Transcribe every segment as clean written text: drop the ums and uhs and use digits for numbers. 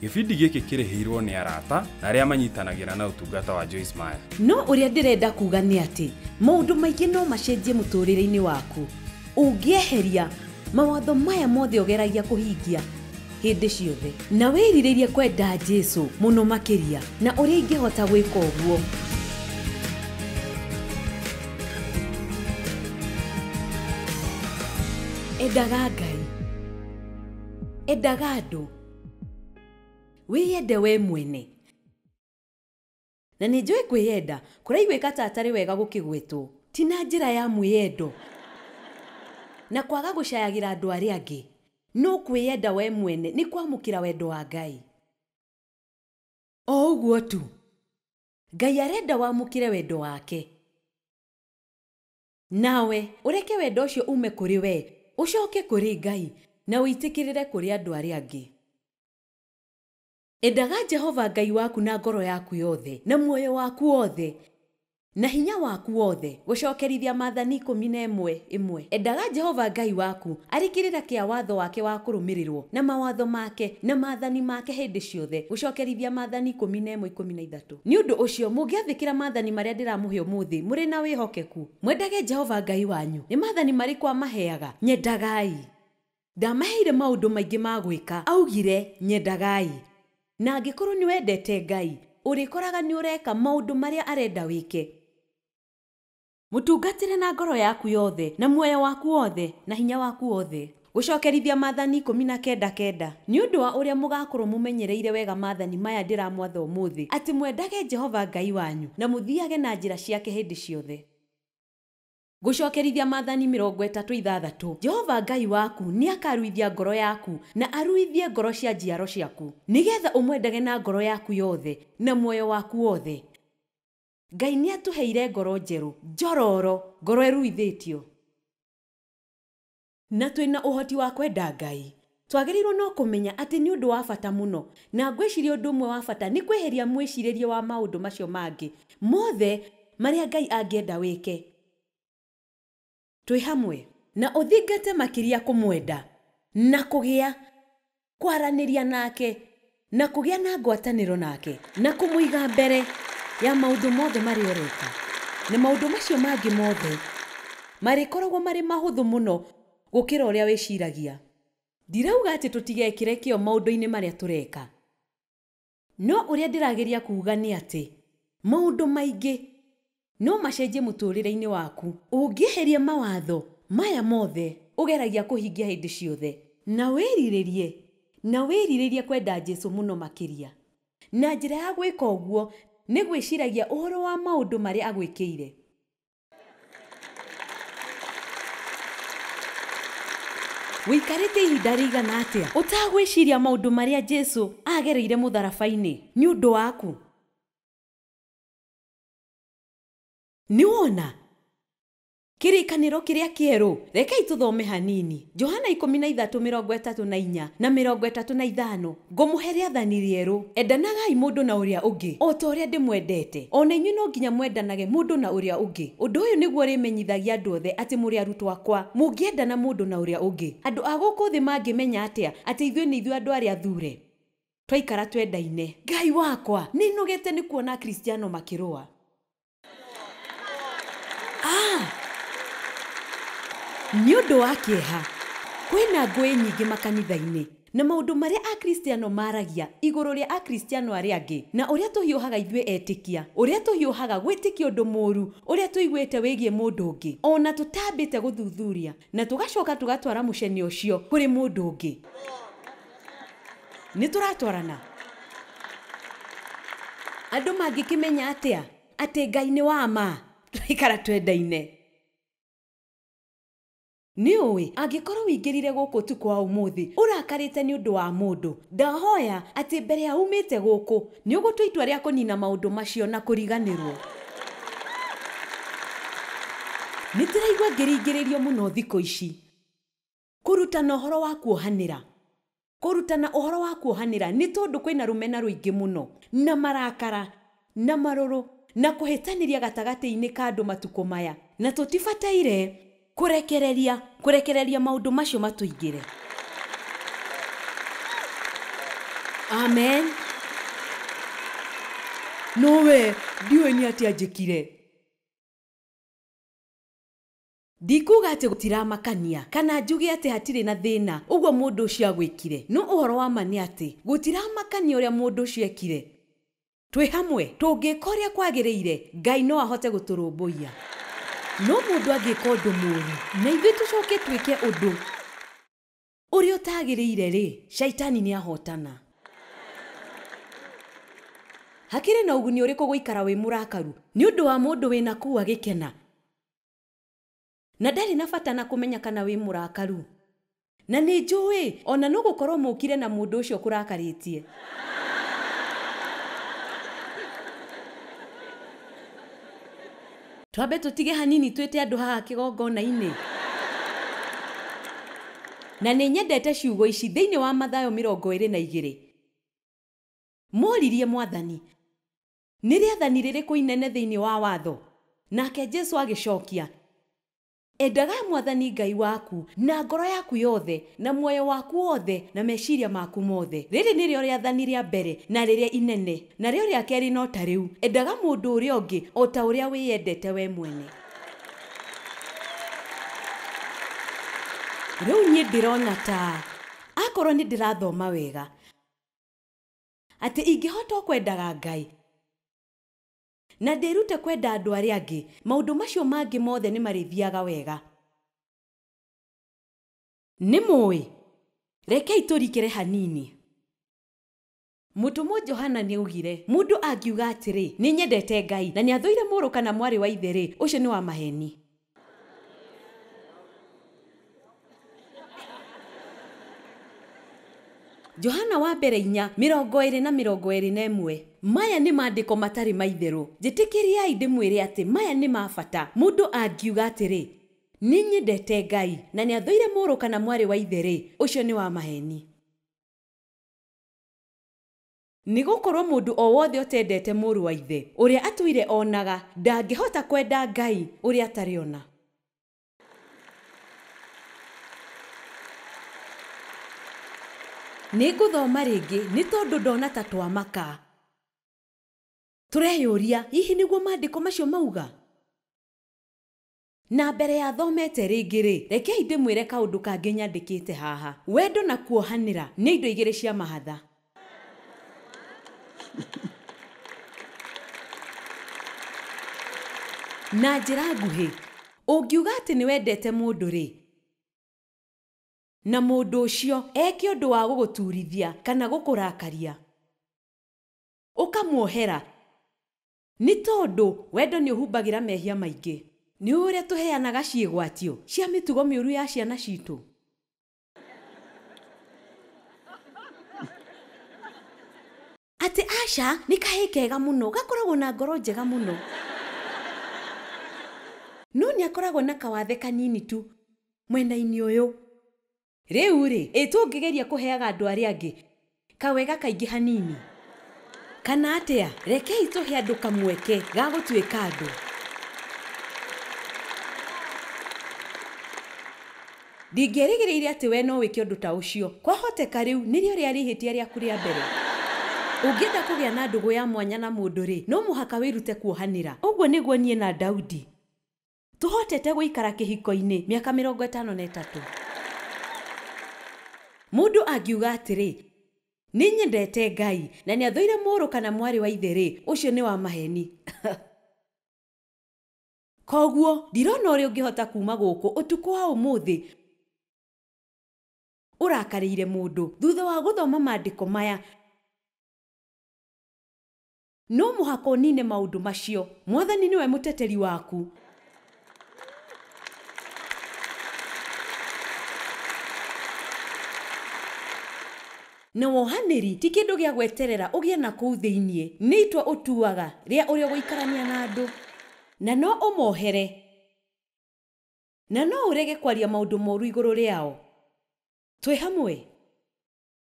Gĩbindi gĩkĩ kĩrĩhĩirwo nĩ arata na arĩa manyitanagĩra na ũtungata wa Joyce Meyer. No ũrĩa ndĩrenda kuga nĩ atĩ maũndũ maingĩ no macenjie mũtũrĩre-inĩ waku ũngĩeheria mawatho maya mothe ũgeragia kũhingia hĩndĩ ciothe na wĩrirĩrie kwenda Jesu mũno makĩria na ũrĩa ingĩhota gwĩka ũguo. Endaga Ngai, endaga andũ, wĩyende we mwene. Na nĩ njũĩ kwĩyenda kũraiguĩka ta atarĩ wega gũkĩgwetwo, ti na njĩra ya mwĩyendo na kwaga gũcayagĩra andũ arĩa angĩ, no kwĩyenda we mwene nĩ kwamũkĩra wendo wa Ngai. O ũguo tu, Ngai arenda wamũkĩre wendo wake, nawe ũreke wendo ũcio ume kũrĩ we, ũcoke kũrĩ Ngai na ũitĩkĩrĩre kũrĩ andũ arĩa angĩ. Endaga Jehova Ngai waku na ngoro yaku yothe, na muoyo waku wothe, na hinya waku wothe. Gũcokerithia maathani 11:1. Endaga Jehova Ngai waku arĩ kĩrĩra kĩa watho wake wa kũrũmĩrĩrwo, na mawatho make na maathani make hĩndĩ ciothe. Gũcokerithia maathani 11:13. Nĩ ũndũ ũcio mũngĩathĩkĩra maathani marĩa ndĩramũhe ũmũthĩ mũrĩ na wĩhokeku, mwendage Jehova Ngai wanyu. Nĩ maathani marĩkũ amaheaga? Nyendagai. Ndamaheire maũndũ maingĩ ma gwĩka, augire nyendagai. Na angĩkorwo nĩ wendete Ngai, ũrĩkoraga nĩ ũreka maũndũ marĩa arenda wĩke. Mũtungatĩre na ngoro yaku yothe, na muoyo waku wothe, na hinya waku wothe. Gũcokerithia maathani 19:9. Nĩ ũndũ wa ũrĩa mũgakorwo mũmenyereire wega maathani maya ndĩramwatha ũmũthĩ, atĩ mwendage Jehova Ngai wanyu na mũthiage na njĩra ciake hĩndĩ ciothe. Gũcokerithia maathani 36. Jehova Ngai waku nĩ akaruithia ngoro yaku na aruithie ngoro cia njiaro ciaku, nĩgetha ũmwendage na ngoro yaku yothe na muoyo waku wothe. Ngai nĩ atũheire ngoro njerũ, njororo, ngoro ĩruithĩtio, na twĩna ũhoti wa kwenda Ngai. Twagĩrĩirwo no kũmenya atĩ nĩ ũndũ wa bata mũno, na ngwĩciria ũndũ ũmwe wa bata nĩ kweheria mwĩcirĩrie wa maũndũ macio mangĩ mothe marĩa Ngai angĩenda wĩke. Twĩ hamwe na ũthingate makĩria kũmwenda na kũgĩa kwaranĩria nake na kũgĩa na ngwatanĩro nake na kũmũiga mbere ya maũndũ mothe marĩa ũreka. Na maũndũ macio mangĩ mothe marĩkoragwo marĩ mahũthũ mũno gũkĩra ũrĩa wĩciragia. Ndirauga atĩ tũtigekĩre kĩo maũndũ-inĩ marĩa tũreka, no ũrĩa ndĩrageria kuuga nĩ atĩ maũndũ maingĩ no macenjie mũtũrĩre-inĩ waku ũngĩeheria mawatho maya mothe ũgeragia kũhingia hĩndĩ ciothe, na wĩrirĩrie kwenda Jesu mũno makĩria. Na njĩra ya gwĩka ũguo nĩ gwĩciragia ũhoro wa maũndũ marĩa agwĩkĩire. Wĩikarĩte ihinda rĩigana atĩa ũtagwĩciria maũndũ marĩa Jesu agereire mũtharaba-inĩ nĩ ũndũ waku? Nĩ wona kĩrĩkanĩro kĩrĩa kĩerũ? Rekei tũthome hanini. Johana 13:34 na 35. Ngũmũhe rĩathani rĩerũ, endanagai mũndũ na ũrĩa ũngĩ o ta ũrĩa ndĩmwendete, o na inyuĩ no nginya mwendanage mũndũ na ũrĩa ũngĩ. Ũndũ ũyũ nĩguo ũrĩmenyithagia andũ othe atĩ mũrĩ arutwo akwa, mũngĩendana mũndũ na ũrĩa ũngĩ. Andũ a gũkũ thĩ mangĩmenya atĩa atĩ ithuĩ nĩ ithuĩ andũ arĩa athure? Twaikara twendaine. Ngai wakwa, nĩ nogete nĩ kuona Akristiano makĩrũa. Nĩ ũndũ wa kĩeha, kwĩna ngũĩ nyingĩ makanitha-inĩ na maũndũ marĩa Akristiano maragia igũrũ rĩa Akristiano arĩa angĩ, na ũrĩa tũhiũhaga ithuĩ etĩkia, ũrĩa tũhiũhaga gwĩtĩkia ũndũ mũũru ũrĩa tũiguĩte wĩgiĩ mũndũ ũngĩ, ona tũtambĩte gũthuthuria, na tũgacoka tũgatwara mũcene ũcio kũrĩ mũndũ ũngĩ. Nĩ tũratwarana. Andũ mangĩkĩmenya atĩa atĩ Ngai nĩ wa ma? Tũikara twendaine. Nĩ ũĩ angĩkorwo wĩingĩrire gũkũ ũtukũ wa ũmũthĩ ũrakarĩte nĩ ũndũ wa mũndũ, ndahoya atĩ mbere ya umĩte gũkũ nĩ ũgũtua itua rĩa kũnina maũndũ macio na kũriganĩrwo. Nĩ ndĩraigua ngĩringĩrĩrio mũno thikũ ici kũrutana ũhoro wa kuohanĩra. Kũrutana ũhoro wa kuohanĩra nĩ tondũ kwĩna rũmena rũingĩ mũno na marakara na marũrũ na kũhĩtanĩria gatagatĩ-inĩ ka andũ matukũ maya, na tũtibataire kũrekereria maũndũ macio matũingĩre. Amen. Nowe ndiũĩ nĩ atĩa njĩkire. Ndikuga atĩ gũtiramakania kana njuge atĩ hatirĩ na thĩna ũguo mũndũ ũcio agwĩkire, no ũhoro wa ma nĩ atĩ gũtiramakania ũrĩa mũndũ ũcio ekire. Twĩ hamwe tũngĩka ũrĩa kwagĩrĩire, Ngai no ahote gũtũrũmbũiya. No mũndũ angĩka ũndũ mũũru na ithuĩ tũcoke twĩke ũndũ ũrĩa ũtagĩrĩire rĩ, shaitani nĩ ahotana. Hakĩrĩ na ũguni ũrĩkũ gũikara wĩ mũrakaru nĩ ũndũ wa mũndũ wĩna kũu agĩkena na ndarĩ na bata na kũmenya kana wĩ mũrakaru? Na nĩ njũĩ ona no gũkorwo mũkire na mũndũ ũcio kũrakarĩtie. Twambe tũtige hanini twĩte andũ haha kĩgongona-inĩ. Na nĩ nyendete ciugo ici thĩinĩ wa Mathayo 22. Moririe Mwathani, nĩ rĩathani rĩrĩkũ inene thĩinĩ wa watho? Nake Jesu agĩcokia, endaga Mwathani Ngai waku na ngoro yaku yothe na muoyo waku wothe na meciria maku mothe. Rĩrĩ nĩrĩo rĩathani rĩa mbere na rĩrĩa inene, na rĩo rĩa kerĩ no ta rĩu, endaga mũndũ ũrĩa ũngĩ o ta ũrĩa wĩyendete we mwene. Rĩu niĩ ndĩrona ta akorwo nĩ ndĩrathoma wega atĩ ingĩhota kwendaga Ngai na ndĩrute kwenda andũ arĩa angĩ, maũndũ macio mangĩ mothe nĩ marĩthiaga wega. Nĩ mũĩ, rekei tũrikĩre hanini. Mũtũmwo Johana nĩ augire, mũndũ angiuga atĩrĩ, nĩ nyendete Ngai na nĩ athũire mũrũ kana mwarĩ wa ithe rĩ, ũcio nĩ wa maheni. Johana wa mbere 4 20 na 21. Maya nĩ maandĩko matarĩ maitherũ. Njĩtĩkĩriai ndĩmwĩre atĩ maya nĩ ma bata. Mũndũ angiuga atĩrĩ, nĩ nyendete Ngai na nĩ athũire mũrũ kana mwarĩ wa ithe rĩ, ũcio nĩ wa maheni. Nĩ gũkorwo mũndũ o wothe ũtendete mũrũ wa ithe ũrĩa atũire onaga ndangĩhota kwenda Ngai ũrĩa atarĩ ona. Nĩ ngũthoma rĩngĩ nĩ tondũ ndona ta twamaka. Tũreyũria hihi nĩguo maandĩko macio mauga? Na mbere ya thomete rĩngĩ rĩ, rekei ndĩmwĩre kaũndũ kangĩ nyandĩkĩte haha. Wendo na kuohanĩra nĩ indo igĩrĩ cia mahatha. Na njĩra nguhĩ, ũngiuga atĩ nĩ wendete mũndũ rĩ, na mũndũ ũcio eke ũndũ wa gũgũturithia kana gũkũrakaria, ũkamuohera nĩ tondũ wendo nĩ ũhumbagĩra mehia maingĩ. Nĩ ũrĩa tũheanaga ciĩgwatio cia mĩtugo mĩũru ya ciana citũ. Atĩ aca nĩ kahĩĩ kega mũno, gakoragwo na ngoro njega mũno, no nĩ akoragwo na kawathe kanini tu mwena-inĩ ũyũ. Rĩu rĩ, ĩ tũngĩgeria kũheaga andũ arĩa angĩ kawega kaingĩ hanini kana atĩa? Rekei tũhe andũ kamweke ga gũtuĩka andũ. Ndingĩerĩgĩrĩire atĩ we no wĩke ũndũ ta ũcio. Kwahoteka rĩu nĩrĩo rĩarĩ ihĩtia rĩaku rĩa mbere. Ũngĩenda kũgĩa na ndũgũ ya mwanya na mũndũ rĩ, no mũhaka wĩrute kuohanĩra. Ũguo nĩguo niĩ na Daudi tũhotete gũikara kĩhiko-inĩ mĩaka 53. Mũndũ angiuga atĩrĩ, nĩ nyendete Ngai na nĩ athũire mũrũ kana mwarĩ wa ithe rĩ, ũcio nĩ wa maheni. Koguo ndirona ũrĩa ũngĩhota kuma gũkũ ũtukũ wa ũmũthĩ ũrakarĩire mũndũ thutha wa gũthoma maandĩko maya. No mũhaka ũnine maũndũ macio. Mwathani nĩwe mũteteri waku. Na wohanĩri ti kĩndũ gĩa gweterera ũgĩe na kũu thĩiniĩ, nĩ itua ũtuaga rĩa ũrĩa ũgũikarania na andũ. Na no ũmohere na no ũrege kwaria maũndũ moru igũrũ rĩao. Twĩ hamwe.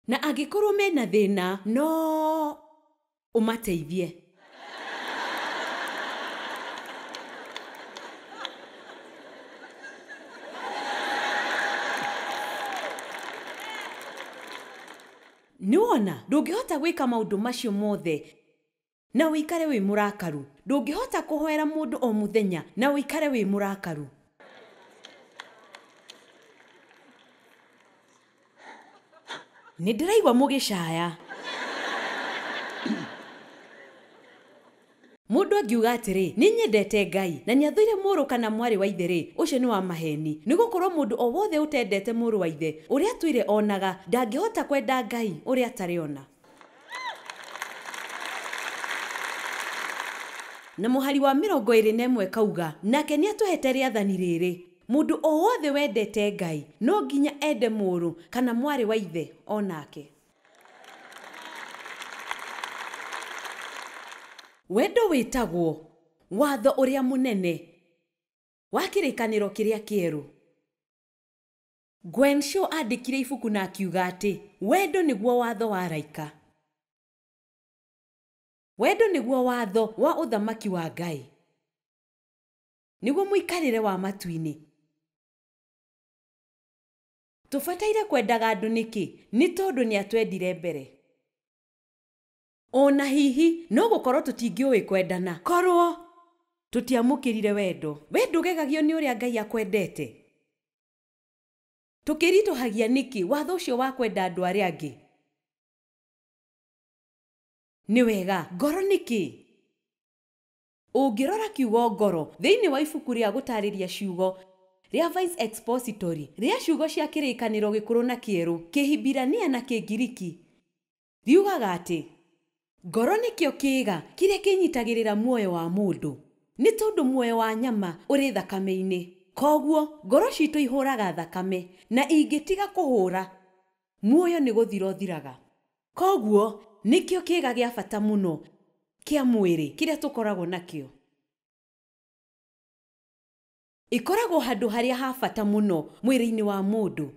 Na angĩkorwo mena thĩna no ũmateithie. Nĩwona ndũngĩhota gwĩka maũndũ macio mothe na ũikare wĩ mũrakaru. Ndũngĩhota kũhoera mũndũ o mũthenya na ũikare wĩ mũrakaru. Nĩ ndĩraigua mũgĩcaya. Mũndũ angiuga atĩrĩ, nĩ nyendete Ngai na nĩathũire mũrũ kana mwarĩ wa ithe rĩ, ũcio nĩ wa maheni. Nĩgũkorwo mũndũ o wothe ũtendete mũrũ wa ithe ũrĩa atũire onaga ndangĩhota kwenda Ngai ũrĩa atarĩ ona. Na mũhari wa 21 kauga, nake nĩatũhete rĩathani rĩrĩ, mũndũ o wothe wendete Ngai no nginya ende mũrũ kana mwarĩ wa ithe onake. Wendo wĩtagwo watho ũrĩa mũnene wa kĩrĩkanĩro kĩrĩa kĩerũ. Gwen Shaw andĩkire ibuku na akiuga atĩ wendo nĩguo watho wa araika. Wendo nĩguo watho wa ũthamaki wa Ngai, nĩguo mũikarĩre wa matu-inĩ. Tũbataire kwendaga andũ nĩkĩ? Nĩ tondũ nĩatwendire mbere. Ona hihi no gũkorwo tũtingĩũĩ kwendana korwo tũtiamũkĩrire wendo. We ndũgegagio nĩ ũrĩa Ngai akwendete. Tũkĩritũhagia nĩkĩ watho ũcio wa kwenda andũ arĩa angĩ? Nĩ wega, ngoro nĩkĩ? Ũngĩrora kiugo ngoro thĩinĩ wa ibuku rĩa gũtarĩria ciugo rĩa Vice Expository rĩa ciugo cia kĩrĩkanĩro gĩkũrũ na kĩerũ, Kĩhibirania na Kĩngiriki, riugaga atĩ ngoro nĩkĩo kĩĩga kĩrĩa kĩnyitagĩrĩra muoyo wa mũndũ, nĩ tondũ muoyo wa nyama ũrĩ thakame-inĩ. Koguo ngoro citũ ihũraga thakame, na ingĩtiga kũhũra muoyo nĩ gũthira ũthiraga. Koguo nĩkĩo kĩĩga gĩa bata mũno kĩa mwĩrĩ kĩrĩa tũkoragwo nakĩo. Ĩkoragwo handũ harĩa ha bata mũno mwĩrĩ-inĩ wa mũndũ.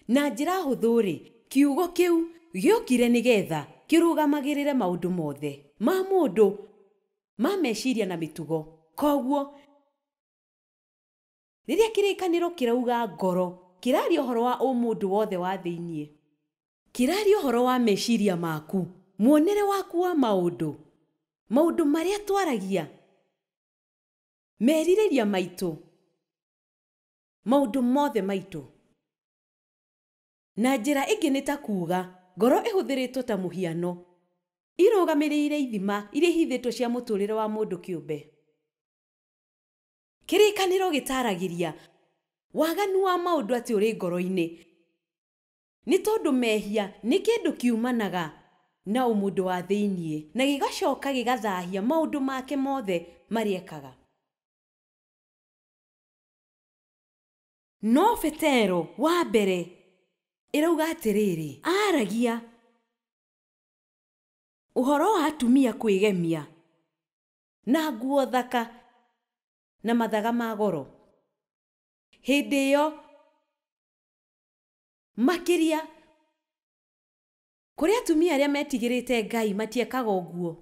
Na njĩra hũthũ-rĩ, kiugo kĩu gĩokire nĩgetha kĩrũgamagĩrĩre maũndũ mothe ma mũndũ, ma meciria na mĩtugo. Koguo rĩrĩa kĩrĩkanĩro kĩrauga ngoro, kĩraria ũhoro wa ũmũndũ wothe wa thĩiniĩ. Kĩraria ũhoro wa meciria maku, muonere waku wa maũndũ, maũndũ marĩa twaragia, merirĩria maitũ, maũndũ mothe maitũ. Na njĩra ĩngĩ nĩ ta kuuga ngoro ĩhũthĩrĩtwo ta mũhiano, irũgamĩrĩire ithima iria ihithĩtwo cia mũtũrĩre wa mũndũ kĩũmbe. Kĩrĩkanĩro gĩtaragĩria waganu wa maũndũ atĩ ũrĩ ngoro-inĩ, nĩ tondũ mehia nĩ kĩndũ kiumanaga na ũmũndũ wa thĩiniĩ na gĩgacoka gĩgathahia maũndũ make mothe marĩa ekaga. No Petero wa mbere ĩrauga atĩrĩrĩ, aragia ũhoro wa atumia kwĩgemia na nguo thaka na mathaga ma goro. Hĩndĩ ĩyo makĩria kũrĩ atumia arĩa metigĩrĩte Ngai matiekaga ũguo.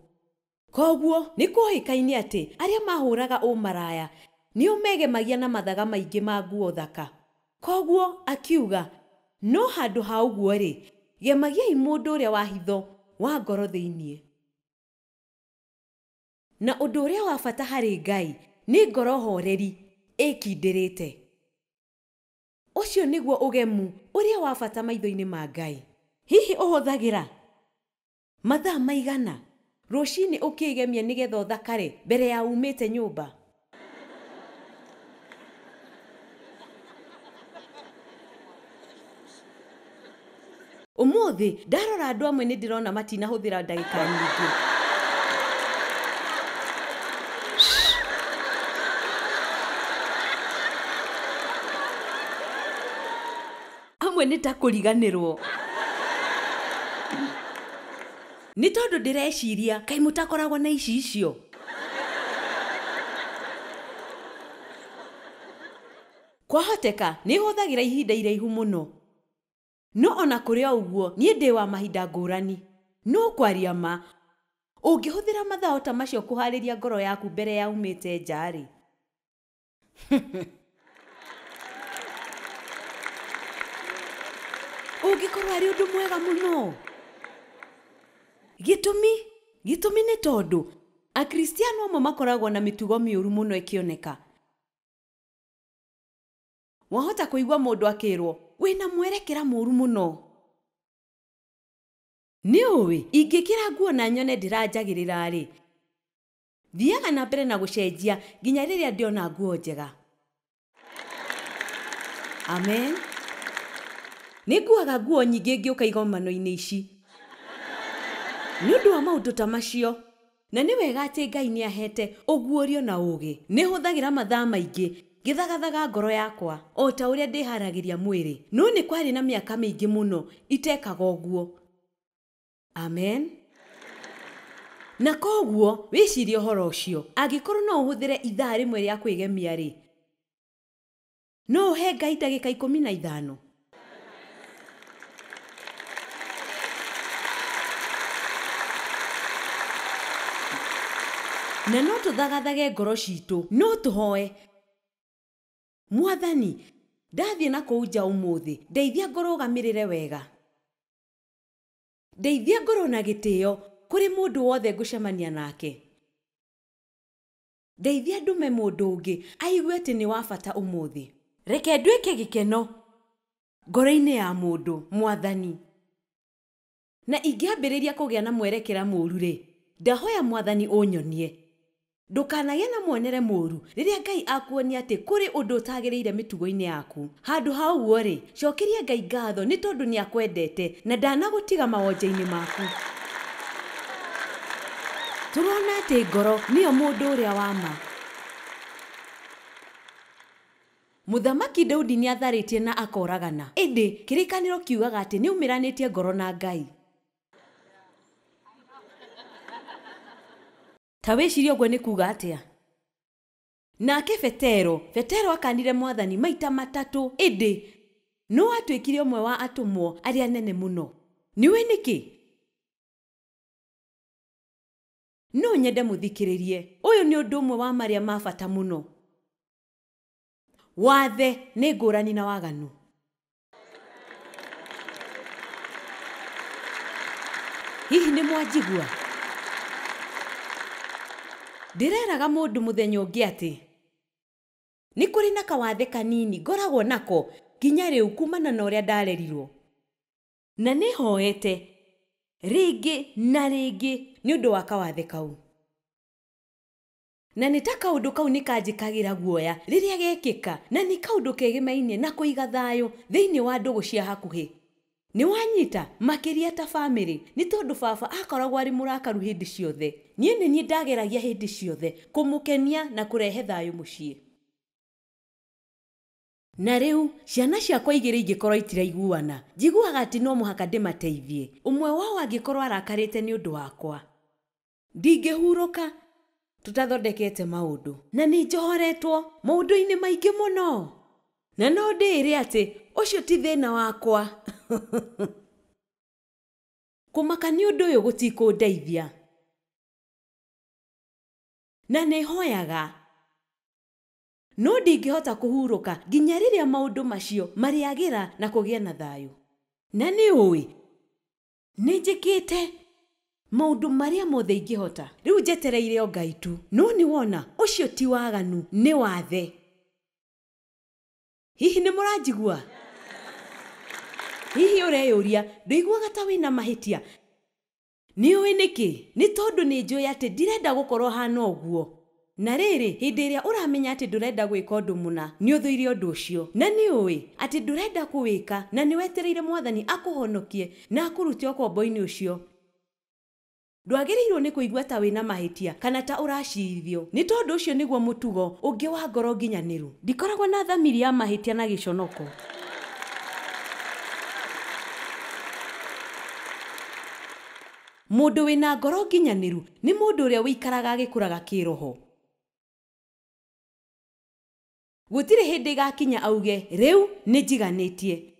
Koguo nĩ kũhĩkaine atĩ arĩa mahũraga ũmaraya nĩo megemagia na mathaga maingĩ ma nguo thaka. Koguo akiuga, no handũ ha ũguo rĩ, gemagiai mũndũ ũrĩa wa hitho wa ngoro thĩiniĩ. Na ũndũ ũrĩa wa bata harĩ Ngai nĩ ngoro horeri ĩkindĩrĩte. Ũcio nĩguo ũgemu ũrĩa wa bata maitho-inĩ ma Ngai. Hihi ũhũthagĩra mathaa maigana rũcinĩ ũkĩgemia nĩgetha ũthakare mbere ya umĩte nyũmba? Ũmũthĩ ndarora andũ amwe nĩ ndĩrona matinahũthĩra ndagĩka nyingĩ. Amwe nĩ ta kũriganĩrwo. Nĩ tondũ ndĩreciria kaĩ mũtakoragwo na ici icio. Kwahoteka nĩ hũthagĩra ihinda iraihu mũno. No ona kũrĩ o ũguo niĩ ndĩ wa mahinda ngũrani. No kwaria ma, ũngĩhũthĩra mathaa ta macio kũharĩria ngoro yaku mbere ya umĩte nja-rĩ, ũngĩkorwo arĩ ũndũ mwega mũno. Gĩtũmi nĩ tondũ Akristiano amwe makoragwo na mĩtugo mĩũru mũno ĩkĩoneka. Wahota kũigua mũndũ akĩrwo wĩna mwerekera mũũru mũno. Nĩ ũĩ ingĩkĩra nguo na nyone ndĩranjagĩrĩra rĩ, thiaga na mbere na gũcenjia nginya rĩrĩa ndĩona nguo njega. Amen. Nĩ nguaga nguo nyingĩ ngĩũka igomano-inĩ ici nĩ ũndũ wa maũndũ ta macio. Na nĩ wega atĩ Ngai nĩ ahete ũguũrio na ũũgĩ. Nĩ hũthagĩra mathaa maingĩ ngĩthagathaga ngoro yakwa o ta ũrĩa ndĩharagĩria mwĩrĩ, no nĩ kwarĩ na mĩaka mĩingĩ mũno itekaga ũguo. Amen. Na koguo wĩcirie ũhoro ũcio, angĩkorwo no ũhũthĩre ithaa rĩmwe rĩa kwĩgemia rĩ, no ũhe Ngai ndagĩka 15. Na no tũthagathage ngoro citũ, no tũhoe Mwathani, ndathiĩ na kũu nja ũmũthĩ, ndeithia ngũrũgamĩrĩre wega, ndeithia ngorwo na gĩtĩo kũrĩ mũndũ wothe ngũcemania nake, ndeithia ndume mũndũ ũngĩ aigue atĩ nĩ wa bata ũmũthĩ. Reke nduĩke gĩkeno ngoro-inĩ ya mũndũ, Mwathani. Na ingĩambĩrĩria kũgĩa na mwerekera mũũru rĩ, ndahoya Mwathani ũnyonie. Ndũkanagĩe na muonere mũũru rĩrĩa Ngai akuonia atĩ kũrĩ ũndũ ũtagĩrĩire mĩtugo-inĩ yaku. Handũ ha ũguo rĩ, cokeria Ngai ngatho nĩ tondũ nĩ akwendete na ndanagũtiga mawonje-inĩ maku. Tũrona atĩ ngoro nĩyo mũndũ ũrĩa wa ma. Mũthamaki Daudi nĩ atharĩtie na akoragana, ĩndĩ kĩrĩkanĩro kiugaga atĩ nĩ aumĩranĩtie ngoro na Ngai. Ta wĩcirie ũguo nĩ kuuga atĩa? Nake Petero akanire Mwathani maita matatũ, ĩndĩ no atuĩkire ũmwe wa atũmwo arĩa nene mũno. Nĩũĩ nĩkĩ? No nyende mũthikĩrĩrie. Ũyũ nĩ ũndũ ũmwe wa marĩa ma bata mũno. Wathe nĩ ngũrani na waganu. Hihi nĩ mwanjigua? Ndĩreraga mũndũ mũthenya ũngĩ atĩ nĩ kũrĩ na kawathe kanini ngoragwo nako nginya rĩu kumana na ũrĩa ndarerirwo. Na nĩ hoete rĩngĩ na rĩngĩ nĩ ũndũ wa kawathe kau. Na nĩ ta kaũndũ kau nĩ kanjĩkagĩra guoya rĩrĩa gekĩka, na nĩ kaũndũ kegemainie na kũiga thayũ thĩinĩ wa ndũgũ cia hakuhĩ. Nĩ wanyita makĩria ta bamĩrĩ, nĩ tondũ baba akoragwo arĩ mũrakaru hĩndĩ ciothe. Niĩ nĩ niĩ ndageragia hĩndĩ ciothe kũmũkenia na kũrehe thayũ mũciĩ. Na rĩu ciana ciakwa igĩrĩ ingĩkorwo itiraiguana, njiguaga atĩ no mũhaka ndĩmateithie. Ũmwe wao angĩkorwo arakarĩte nĩ ũndũ wakwa, ndingĩhurũka tũtathondekete maũndũ. Na nĩ njohoretwo maũndũ-inĩ maingĩ mũno, na no ndĩĩre atĩ ũcio ti thĩna wakwa. Kũmaka nĩ ũndũ ũyũ gũtikũndeithia. Na nĩ hoyaga, no ndingĩhota kũhurũka nginya rĩrĩa maũndũ macio marĩagĩra na kũgĩa na thayũ. Na nĩ ũĩ nĩ njĩkĩte maũndũ marĩa mothe ingĩhota, rĩu njetereire o Ngai tu. No nĩ wona ũcio ti waganu, nĩ wathe. Hihi nĩ mũranjigua? Hihi ũreyũria ndũiguaga ta wĩna mahĩtia? Nĩ ũĩ nĩkĩ? Nĩ tondũ nĩ njũĩ atĩ ndirenda gũkorwo hana ũguo. Na rĩrĩ, hĩndĩ ĩrĩa ũramenya atĩ ndũrenda gwĩka ũndũ mũna, nĩ ũthũire ũndũ ũcio. Na nĩ ũĩ atĩ ndũrenda kũwĩka, na nĩ wetereire Mwathani akũhonokie na akũrute ũkombo-inĩ ũcio. Ndwagĩrĩirwo nĩ kũigua ta wĩna mahĩtia kana ta ũracirithio, nĩ tondũ ũcio nĩguo mũtugo ũngĩ wa ngoro nginyanĩru. Ndikoragwo na thamiri ya mahĩtia na gĩconoko. Mũndũ wĩna ngoro nginyanĩru nĩ mũndũ ũrĩa ũikaraga agĩkũraga kĩroho. Gũtirĩ hĩndĩ ĩgakinya auge rĩu nĩ njiganĩtie.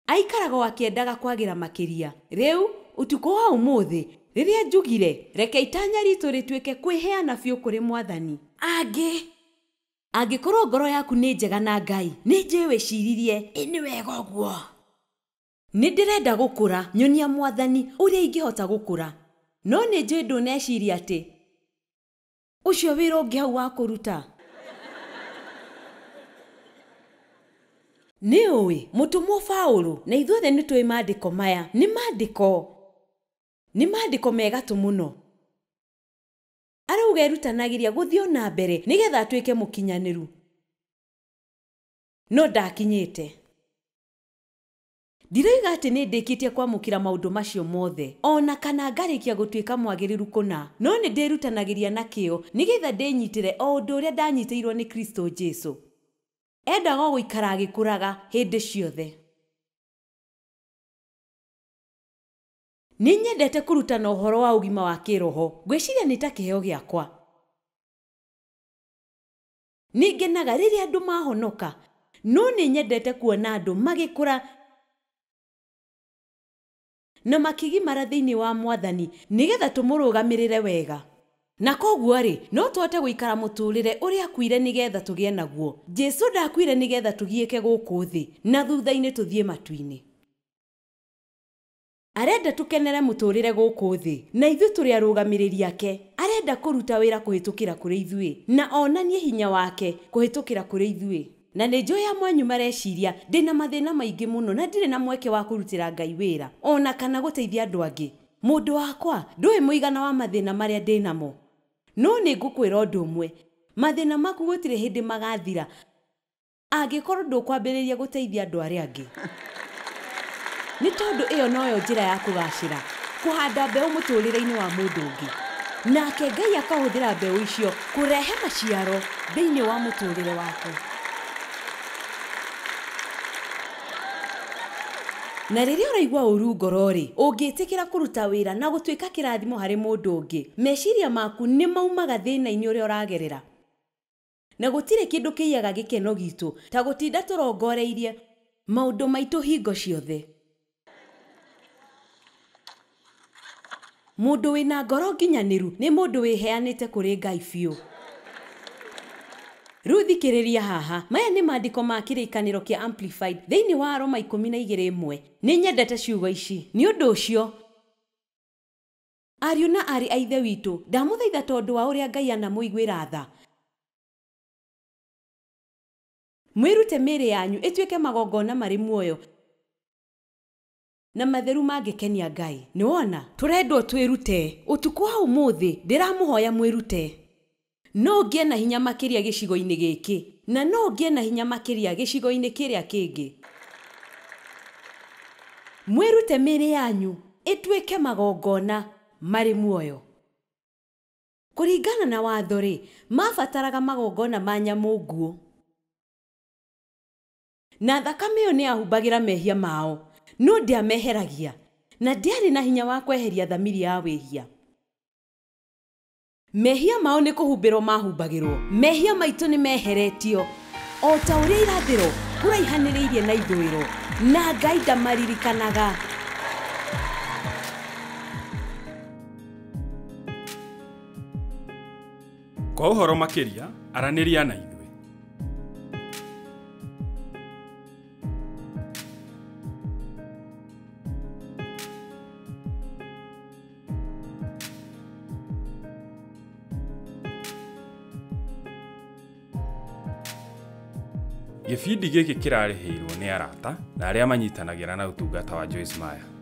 Aikaraga o akĩendaga kwagĩra makĩria. Rĩu ũtukũ wa ũmũthĩ rĩrĩa njugire reke itanya ritũ rĩtuĩke kwĩheana biũ kũrĩ Mwathani. Angĩkorwo ngoro yaku nĩ njega na Ngai, nĩ njũĩ wĩciririe ĩ nĩ wega ũguo. Nĩ ndĩrenda gũkũra, nyonia Mwathani ũrĩa ingĩhota gũkũra. No nĩ njũĩ ndũneciria atĩ ũcio wĩra ũngĩ hau wa kũruta. Nĩ ũĩ mũtũmwo Paũlũ, na ithuothe nĩ tũĩ maandĩko maya. Nĩ maandĩko mega tũ mũno. Arauga erutanagĩria gũthiĩ o na mbere nĩgetha atuĩke mũkinyanĩru. No ndakinyĩte. Ndiroiga atĩ nĩ ndĩkĩtie kwamũkĩra maũndũ macio mothe, ona kana ngarĩkia gũtuĩka mwagĩrĩru kũna, no nĩ ndĩrutanagĩria na kĩyo nĩgetha ndĩnyitĩre o ũndũ ũrĩa ndanyitĩirwo nĩ Kristo Jesu. Endaga o gũikara agĩkũraga hĩndĩ ciothe. Nĩ nyendete kũrutana ũhoro wa ũgima wa kĩroho, ngwĩciria nĩ ta kĩheo gĩakwa. Nĩ ngenaga rĩrĩa andũ mahonoka, no nĩ nyendete kuona andũ magĩkũra na makĩgimara thĩinĩ wa Mwathani nĩgetha tũmũrũgamĩrĩre wega. Na koguo rĩ, no tũhote gũikara mũtũũrĩre ũrĩa akuire nĩgetha tũgĩe naguo. Jesu ndakuire nĩgetha tũgiĩke gũkũ thĩ na thutha-inĩ tũthiĩ matu-inĩ. Arenda tũkenere mũtũũrĩre gũkũ thĩ na ithuĩ tũrĩ arũgamĩrĩri ake. Arenda kũruta wĩra kũhĩtũkĩra kũrĩ ithuĩ na onanie hinya wake kũhĩtũkĩra kũrĩ ithuĩ. Na nĩ njũĩ amwe anyu mareciria ndĩna mathĩna maingĩ mũno na ndirĩ na mweke wa kũrutĩra Ngai wĩra ona kana gũteithia andũ angĩ. Mũndũ wakwa, ndũĩ mũigana wa mathĩna marĩa ndĩnamo. No nĩ ngũkwĩra ũndũ ũmwe, mathĩna maku gũtirĩ hĩndĩ magathira angĩkorwo ndũkwambĩrĩria gũteithia andũ arĩa angĩ. Nĩ tondũ ĩyo noyo njĩra ya kũgacĩra, kũhanda mbeũ mũtũũrĩre-inĩ wa mũndũ ũngĩ. Nake Ngai akahũthĩra mbeũ icio kũrehe maciaro thĩinĩ wa mũtũũrĩre waku. Na rĩrĩa ũraigua ũru ngoro-rĩ, ũngĩtĩkĩra kũruta wĩra na gũtuĩka kĩrathimo harĩ mũndũ ũngĩ, meciria maku nĩ maumaga thĩna-inĩ ũrĩa ũragerera. Na gũtirĩ kĩndũ kĩiyaga gĩkeno gitũ ta gũtinda tũrongoreirie maũndũ maitũ hingo ciothe. Mũndũ wĩna ngoro nginyanĩru nĩ mũndũ wĩheanĩte kũrĩ Ngai biũ. Rĩu thikĩrĩria haha, maya nĩ maandĩko ma kĩrĩkanĩro kĩa Amplified thĩinĩ wa Aroma 12:1. Nĩ nyendete ciugo ici. Nĩ ũndũ ũcio, ariũ na aarĩ a Ithe witũ, ndamũthaitha tondũ wa ũrĩa Ngai anamũiguĩra tha, mwĩrute mĩĩrĩ yanyu ĩtuĩke magongona marĩ muoyo na matheru mangĩkenia Ngai. Nĩ wona, tũrendwo twĩrute. Ũtukũ wa ũmũthĩ ndĩramũhoya mwĩrute. No ngĩe na hinya makĩria gĩcigo-inĩ gĩkĩ, na no ngĩe na hinya makĩria gĩcigo-inĩ kĩrĩa kĩngĩ. Mwĩrute mĩĩrĩ yanyu ĩtuĩke magongona marĩ muoyo. Kũringana na watho rĩ, mabataraga magongona ma nyamũ nguũ, na thakame ĩyo nĩ yahumbagĩra mehia mao, no ndĩameheragia, na ndĩarĩ na hinya wa kweheria thamiri ya wĩhia. Mehia mao nĩ kũhumbĩrwo mahumbagĩrwo. Mehia maitũ nĩ meheretio o ta ũrĩa irathĩro kũraihanĩrĩirie na ithũĩro, na Ngai ndamaririkanaga. Kwa ũhoro makĩria, aranĩria na ithuĩ. Gĩbindi gĩkĩ kĩrarĩhĩirwo nĩ arata na arĩa manyitanagĩra na ũtungata wa Joyce Meyer.